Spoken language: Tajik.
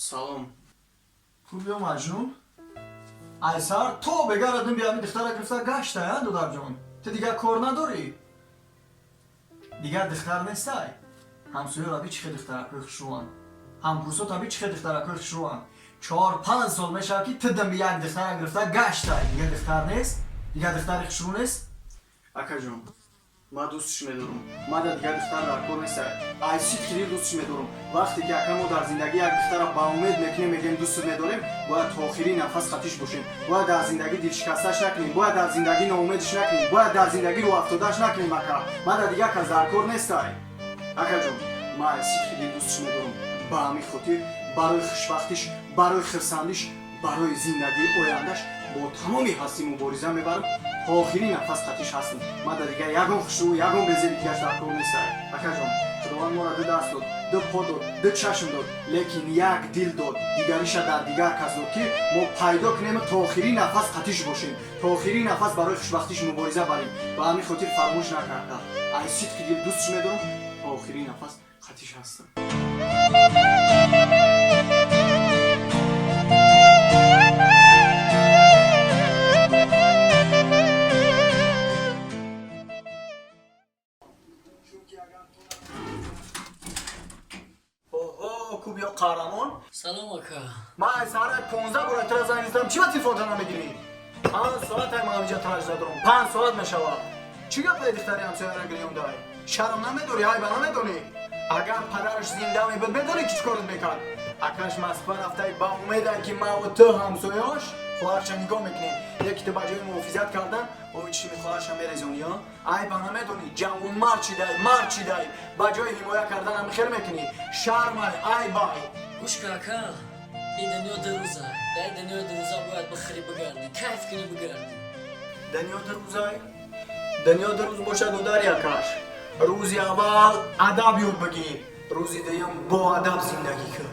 Салом. Хуб ё Маҷнун? Ай сар то бегарадим биами духтара гирифта гаштай, а, додарҷон? Ту дигар кор надорӣ? Дигар духтар нестай? Ҳамсоёра би, чӣ хел духтаракҳои хушрӯанд. Ҳамкурсота би, чӣ хел духтаракҳои хушрӯанд. 4-5 сол мешавад, ки ту дам як духтара гирифта гаштай. Дигар духтар нест? Дигар духтари хушрӯ нест? Акаҷон, ман дӯстш медорам. Ман дар дигар духтар дар кор нестай. Ай сидқи дил дӯстш медорам. Вақте ки, ака, мо дар зиндагӣ як духтара ба умед мекунем, мегӯем, дӯстт медорем, бояд то охири нафас қатиш бошем. Бояд дар зиндагӣ дилшикасташ накунем, бояд дар зиндагӣ ноумедш накунем, бояд дар зиндагӣ рӯафтодааш накунем, ака. Ман дар дигар кас дар кор нестай. Акаҷон, ман ай сидқи дил дӯстш медорам. Ба ҳамин хотир барои хушбахтиш, барои хурсандиш, барои зиндагии ояндаш бо тамоми ҳастӣ мубориза мебарам, то охири нафас қатиш ҳастам. Ман дар дигар ягон хушрӯ, ягон безеби дигаш дар кор нестай. Акаҷон, Худованд моро ду даст дод, ду по дод, ду чашм дод, лекин як дил дод, дигариша дар дигар кас дод, ки мо пайдо кунем, то охири нафас қатиш бошем, то охири нафас барои хушбахтиш мубориза барем. Ба ҳамин хотир фаромӯш накарда, ай сидқи дил дӯстш медорам, то охири нафас қатиш ҳастам. Оҳо, куб ё қаҳрамон. Салом, ака. Ман аз саҳар 15 бора тура занг задам, чӣ ба телефонта намегирӣ? 5 соат ай ман инҷа тараҷ дорам, 5 соат мешавад. Чӣ гапае, духтари ҳамсояра гирёндай? Шарм намедорӣ, айба намедонӣ? Агар падараш зинда мебуд, медонӣ, ки чӣ корот мекард? Акаш Москва рафтай, ба умедай, ки маву ту ҳамсояш хоҳарша нигоҳ мекунем, яке ту ба ҷои муҳофизат кардан ои чишми хоҳарша мерезонӣ, а? Айба намедонӣ? Ҷавонмард чидай, мард чидай, ба ҷои ҳимоя кардан ҳам хел мекунӣ. Шармай, айбай. Гӯш кун, ака, ин дунё 2 рӯза. Дар ин дунёи 2 рӯза бояд бихӯрӣ, бигардӣ, кайф кунӣ, бигардӣ. Дунё 2 рӯзай? Дунё 2 рӯз бошад, додари акаш, рӯзи аввал адаб ёд бигир, рӯзи дуюм бо адаб зиндагӣ кун.